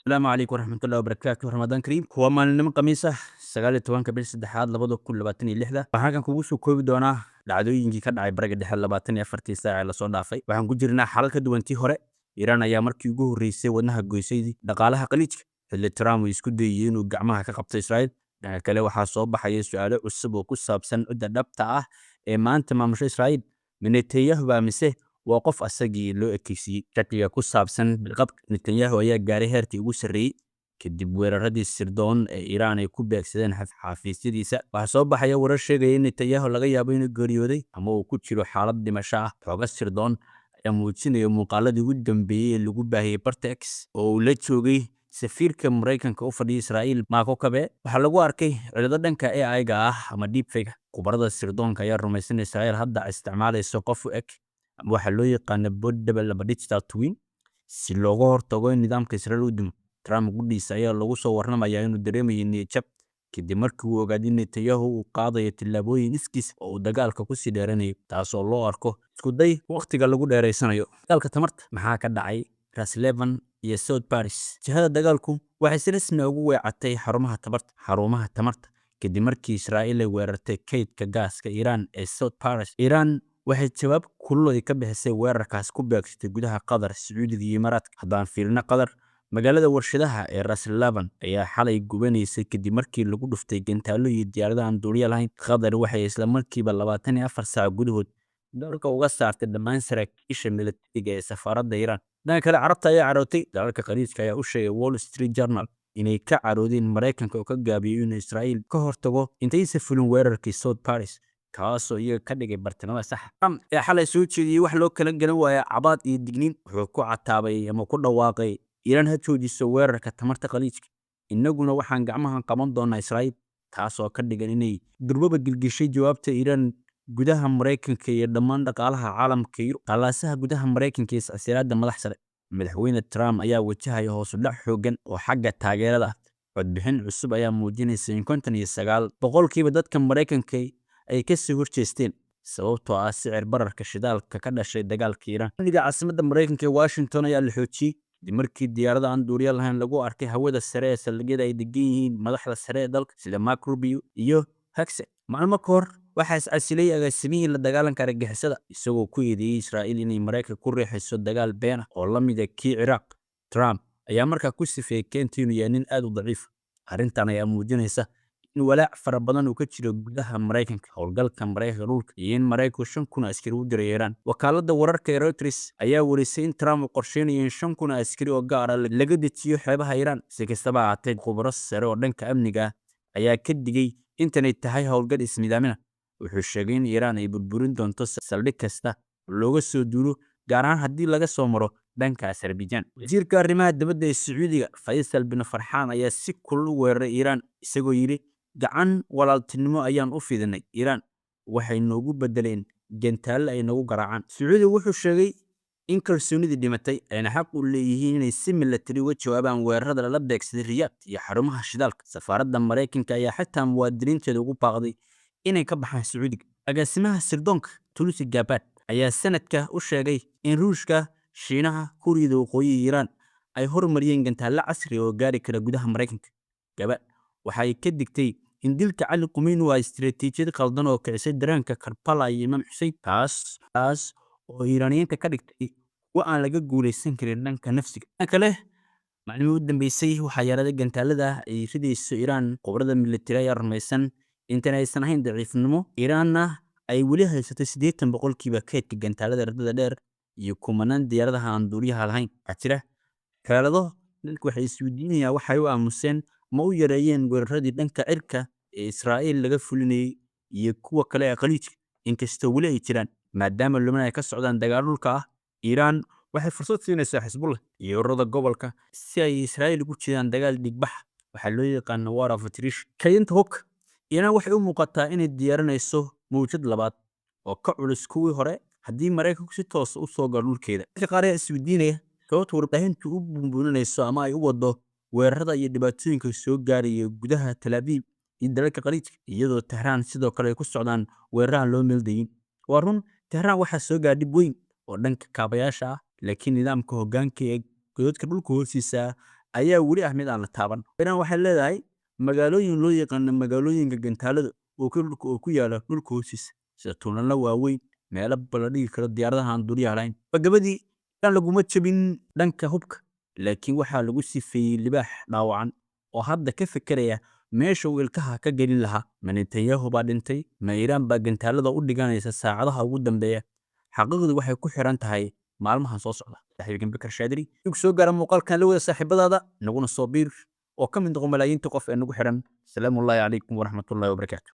Asalaamu calaykum waraxmatullahi wabarakaatu. Ramadaan kariim. Waa maalinimo Khamiis ah, 19-ka bisha saddexaad 2026. Waxaan halkan kugu soo koobi doonaa dhacdooyinkii ka dhacay Bariga Dhexe 24-tii saac ee lasoo dhaafay. Waxaan ku jirnaa xalal ka duwan tii hore. Iiraan ayaa markii ugu horreysay wadnaha goysay dhaqaalaha Khaliijka, xilli Trump uu isku dayay inuu gacmaha ka qabto Israa'iil. Dhanka kale, waxaa soo baxaya su'aalo cusub oo ku saabsan cidda dhabta ah ee maanta maamusha Israa'iil: ma Netanyahu baa mise waa qof asagii loo ekeysiiyey? Shakiga ku saabsan bilqabka Netanyahu ayaa gaaray heerkii ugu sarreeyey kadib weeraradii sirdoon ee Iiraan ay ku beegsadeen xafiisyadiisa. Waxaa soo baxaya warar sheegaya in Netanyahu laga yaabo inuu geeriyooday ama uu ku jiro xaalad dhimasho ah. Xogo sirdoon ayaa muujinaya muuqaaladii ugu dambeeyey ee lagu baahiyey barta X oo uu la joogay safiirka Maraykanka u fadhiya Israa'iil, Mark Huckabee. Waxaa lagu arkay cilado dhanka AI-ga ah ama deepfake. Khubarada sirdoonka ayaa rumaysan Israa'iil hadda isticmaalayso qof u eg ama waxaa loo yaqaano body double ama digital twin si looga hortago in nidaamka Israa'iil uu dumo. Trump gudhiisa ayaa lagu soo warramayaa inuu dareemayo niyad jab kadib markii uu ogaaday in Netanyahu uu qaadayo tallaabooyin iskiis oo uu dagaalka kusii dheeranayo, taasoo loo arko isku day waqtiga lagu dheereysanayo. Dagaalka tamarta: maxaa ka dhacay Ras Laffan iyo South Pars? Jihada dagaalku waxay si rasmi ah ugu weecatay xarumaha tamarta kadib markii Israa'iil ay weerartay kaydka gaaska Iiraan ee South Pars. Iiraan waxay jawaab kulul ay ka bixisay weerarkaas ku beegsatay gudaha Qatar, Sacuudiga iyo Imaaraadka. Haddaan fiirino Qatar, magaalada warshadaha ee Ras Laffan ayaa xalay gubanaysay kadib markii lagu dhuftay gantaallo iyo diyaarado aan duuliye lahayn. Qatar waxay isla markiiba 24 saac gudahood dalka uga saartay dhammaan saraakiisha militariga ee safaaradda Iiraan. Dhanka kale, Carabta ayaa carootay. Dalalka Khaliijka ayaa u sheegay Wall Street Journal inay ka caroodeen Maraykanka oo ka gaabiyey inuu Israa'iil ka hortago intaysan fulin weerarkii South Pars, kaasoo iyaga ka dhigay bartilmaameed sax. Trump ayaa xalay soo jeediyey wax loo kala garan waaya cabaad iyo digniin. Wuxuu ku cataabay ama ku dhawaaqay: "Iiraan ha joojiso weerarka tamarta Khaliijka, innaguna waxaan gacmahan qaban doonaa Israa'iil," taasoo ka dhigan inay durbaba gilgishay jawaabta Iiraan gudaha Maraykanka iyo dhammaan dhaqaalaha caalamka iyo qalaasaha gudaha Maraykanka iyo iscasilaadda madax sare. Madaxweyne Trump ayaa wajahaya hoos u dhac xooggan oo xagga taageerada ah. Codbixin cusub ayaa muujinaysa in 59% dadka Maraykanka ay ka soo horjeesteen, sababtoo ah sicir bararka shidaalka ka dhashay dagaalka Iiraan. Amniga caasimadda Maraykanka ee Washington ayaa la xoojiyey kadib markii diyaarado aan duuliye lahayn lagu arkay hawada sare ee saldhigyada ay degan yihiin madaxda sare ee dalka, sida Mark Rubio iyo Hegseth. Maalmo ka hor waxaa is casilay agaasimihii la dagaalanka argagixisada, isagoo ku eedeeyey Israa'iil inay Maraykanka ku riixayso dagaal been ah oo la mid ah kii Ciraaq. Trump ayaa markaa ku sifeeyey Kent inuu yahay nin aad u daciif. Arrintan ayaa muujinaysa in walaac fara badan uu ka jiro gudaha Maraykanka, howlgalka Maraykanka dhulka iyo in Maraykanku 5,000 askari u diray Iiraan. Wakaaladda wararka ee Reuters ayaa warisay in Trump uu qorsheynayo in 5,000 askari oo gaar ah laga dejiyo xeebaha Iiraan. Si kastaba ha ahaatee, khubaro sare oo dhanka amniga ah ayaa ka digay intanay tahay howlgal isnidaamina. Wuxuu sheegay in Iiraan ay burburin doonto saldhig kasta oo looga soo duulo, gaar ahaan haddii laga soo maro dhanka Azerbaijan. Wasiirka arrimaha dibadda ee Sacuudiga, Faysal bin Farxaan, ayaa si kulul u weeraray Iiraan, isagoo yidhi: "Gacan walaaltinimo ayaan u fidinay Iiraan, waxay noogu bedeleen gantaallo ay nagu garaacaan." Sacuudigu wuxuu sheegay in kalsoonidii dhimatay, ayna xaq u leeyihiin inay si militari uga jawaabaan weerarada lala beegsaday Riyaad iyo xarumaha shidaalka. Safaaradda Maraykanka ayaa xitaa muwaadiniinteeda ugu baaqday inay ka baxaan Sacuudiga. Agaasimaha sirdoonka, Tulsi Gabbard, ayaa sanadka u sheegay in Ruushka, Shiinaha, Kuuriyada Waqooyi iyo Iiraan ay hormariyeen gantaallo casri ah oo gaari kara gudaha Maraykanka. Gabbard waxay ka digtay in dilka Cali Khamenei waa istiraatiijiyad qaldan oo kicisay dareenka Karbala iyo Imaam Xussein, taas oo Iiraaniyiinta ka dhigtay kuwo aan laga guuleysan karin dhanka nafsiga. Dhanka kale, maalmihii u dambeysay waxaa yaraaday gantaalada ay ridayso Iiraan. Khubarada militari ayaa rumaysan intan aysan ahayn daciifnimo, Iiraanna ay weli haysato 80% kaydka gantaalada ridada dheer iyo kumanaan diyaaradaha aan duuliyaha lahayn. Waxaa jira xeelado. Dadku waxay isweydiinayaan waxay u aamuseen ma u yareeyeen weeraradii dhanka cirka ee Israa'iil laga fulinayay iyo kuwa kale ee Khaliijka, inkastoo weli ay jiraan. Maadaama Lubnaan ay ka socdaan dagaal dhulka ah, Iiraan waxay fursad siinaysaa Xisbullah iyo ururada gobolka si ay Israa'iil ugu jiraan dagaal dhigbax, waxaa loo yaqaano war of attrition. Kaydinta hubka: Iiraan waxay u muuqataa inay diyaarinayso mawjad labaad oo ka culus kuwii hore haddii Maraykanku si toos ah u soo galo dhulkeeda. Dadka qaar ayaa isweydiinaya sababta warbaahintu u buunbuuninayso ama ay u wado weerarada iyo dhibaatooyinka soo gaaraya gudaha Tel Aviv iyo dalalka Khaliijka, iyadoo Tehran sidoo kale ay ku socdaan weeraro aan loo meel dayin. Waa run, Tehran waxaa soo gaadhay dhib weyn oo dhanka kaabayaasha ah, laakiin nidaamka hoggaanka ee godadka dhulka hoostiisa ah ayaa weli ah mid aan la taaban. Iiraan waxay leedahay magaalooyin loo yaqaano magaalooyinka gantaalada oo ku yaala dhulka hoostiisa, sida tuunalo waaweyn, meelo la dhigi karo diyaaradaha aan duuliyaha lahayn. Gabagabadii, Iiraan laguma jabin dhanka hubka, laakiin waxaa lagu sifeeyey libaax dhaawacan oo hadda ka fekeraya meesha uu ilkaha ka gelin lahaa. Ma Netanyahu baa dhintay? Ma Iiraan baa gantaalada u dhiganaysa saacadaha ugu dambeeya? Xaqiiqdu waxay ku xiran tahay maalmahan soo socda. Saaxiibkan Bakar Shaadiri soo gaara muuqaalkan, la wada saaxiibadaada, naguna soo biir oo ka mid noqo malaayiinta qof ee nagu xiran. Asalaamu calaykum waraxmatullaahi wabarakaatu.